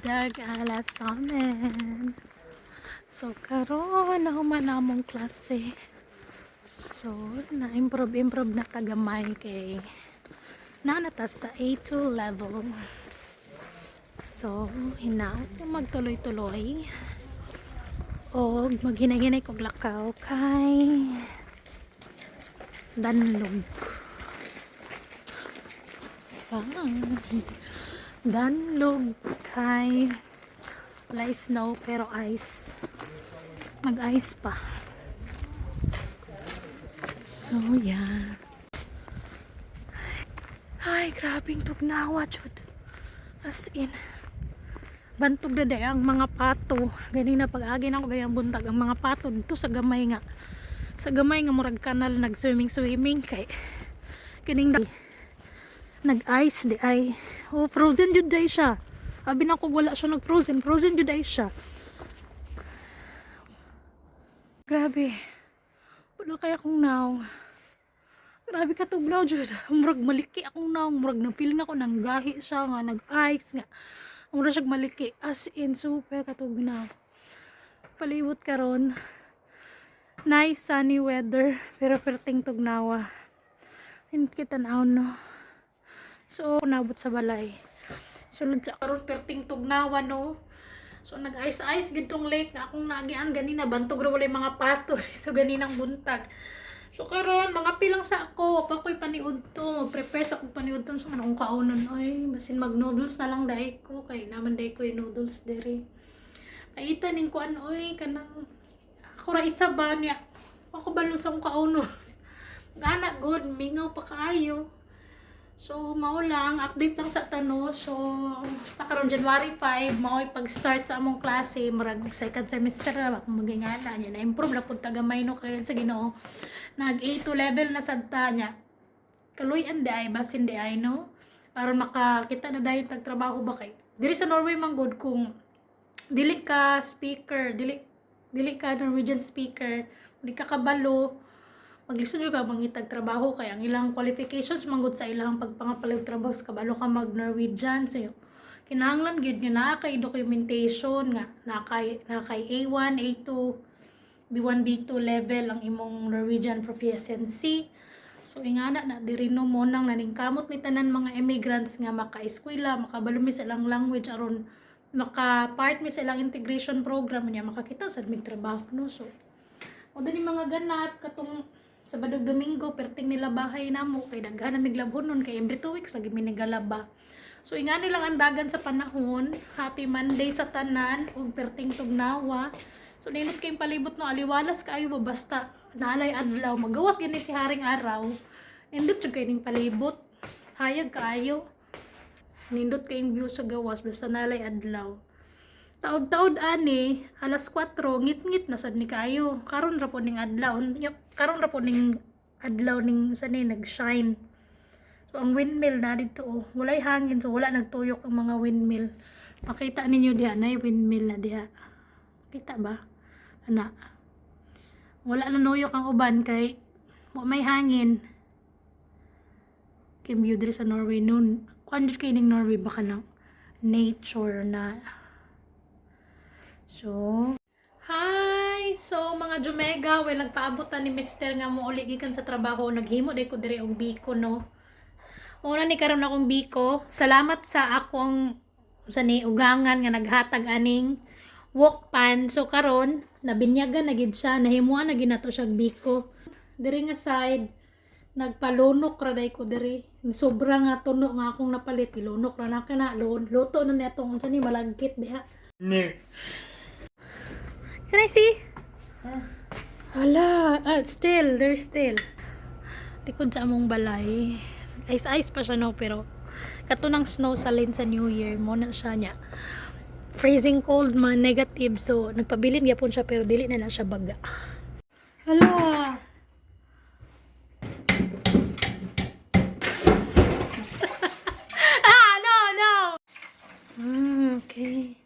Dag alle sammen. So karon nahuman na among klase. So na-improve improve na tagamay kay naa na ta sa A2 level. So hinaot na magtuloy-tuloy o maghinay-hinay kog lakaw kay danlog. Ah, danlog kay wala snow pero ice. Nag-ice pa. So, yeah. Ay, grabing tugnawa, jud. As in, bantog na day ang mga pato. Ganing na pag-agi na ako gayang buntag ang mga pato dito sa gamay nga. Sa gamay nga murag kanal nag-swimming swimming kay kining nag-ice di ay. Oh, frozen jud day siya. Abi na ko wala siya nag-frozen, frozen jud ay siya. Grabe. Wala kaya akong naong. Grabe ka tugnaw jud. Murag maliki akong naong, murag na feel na ko nang gahi siya nga nag-ice nga. Murag siya maliki, as in super katugnaw. Palibot karon. Nice sunny weather pero perting tugnawa. Hindi kita naon, no. So nabot sa balay. Sulod sa karon perting tugnawa, no. So nag-ice-ice gid tong lake nga akong naagian ganina, bantog ra walay mga pato so ganinang buntag. So karon mga pilang sa ako, pa ko'y paniud to, mag-prepare sa akong paniud to sa akong kaunon oy, basin mag noodles na lang dai ko kay naman dai ko yung noodles diri. Paita ning kuan oy, kanang ako ra isa ba niya. Ako balon sa akong kaunon. Gana good, mingaw pa kaayo. So, mao lang, update lang sa tano. So, basta karon January 5, mao'y pag-start sa among klase, murag second semester na ba kung magingana niya. Na-improve na pud tagamay, no, kaya sa Ginoo. Nag A2 level na sad ta niya. Kaluy-an di ay, basin di ay, no? Aron makakita na dayon tag trabaho ba kay. Diri sa Norway man gud, kung dili ka speaker, dili dili ka Norwegian speaker, di ka kabalo, maglisod jud ka mangitag trabaho kay ang ilang qualifications manggod sa ilang pagpangapalit trabaho sa kabalo ka mag Norwegian. So kinahanglan gyud nga naa kay documentation nga naa kay A1, A2, B1, B2 level ang imong Norwegian proficiency. So ingana na diri, no, mo nang naningkamot ni tanan mga immigrants nga maka-eskwela, makabalo mi sa ilang language aron maka part mi sa ilang integration program niya, makakita sad mig trabaho, no. So o dani mga ganap katong Sabado, Domingo, perting nila bahay namo kay daghan na miglabhon nun kay every 2 weeks lagi mi nagalaba. So ingani lang ang dagan sa panahon. Happy Monday sa tanan ug perting tugnawa. So nindot kayong palibot, no, aliwalas kaayo ba basta naalay adlaw, magawas gani si Haring Araw. Nindot jud kay ning palibot. Hayag kaayo. Nindot kayong view sa gawas basta nalay adlaw. Taod-taod ani, alas 4, ngit-ngit na sad ni kaayo. Karon ra po ning adlaw. Karon ra po ning adlaw ning sa ni nag-shine. So ang windmill na dito oh, walay hangin so wala nagtuyok ang mga windmill. Makita ninyo diha na windmill na diha. Kita ba? Ana. Wala na nuyok ang uban kay wa may hangin. Kay view diri sa Norway noon. Kuan jud kay ning Norway baka ng nature na. So, hi! So, mga Jumega, well, nagpaabot na ni Mister nga mo uli gikan sa trabaho. Naghimo day ko diri og biko, no? Una ni karon akong biko. Salamat sa akong sa ni ugangan nga naghatag aning wok pan. So karon nabinyagan na gid siya, nahimuan na gid nato siya biko. Diri nga side nagpalunok ra day ko diri. Sobra nga tuno nga akong napalit, ilunok ra na kana, luto na niya tong unsa ni malagkit diha. No. Can I see? Hala, ah, still, there's still. Likod sa among balay. Ice-ice pa siya, no, pero kato ng snow sa lane sa New Year, mo na siya niya. Freezing cold man, negative, so nagpabilin gyapon siya pero dili na na siya baga. Hala. Ah, no. Okay.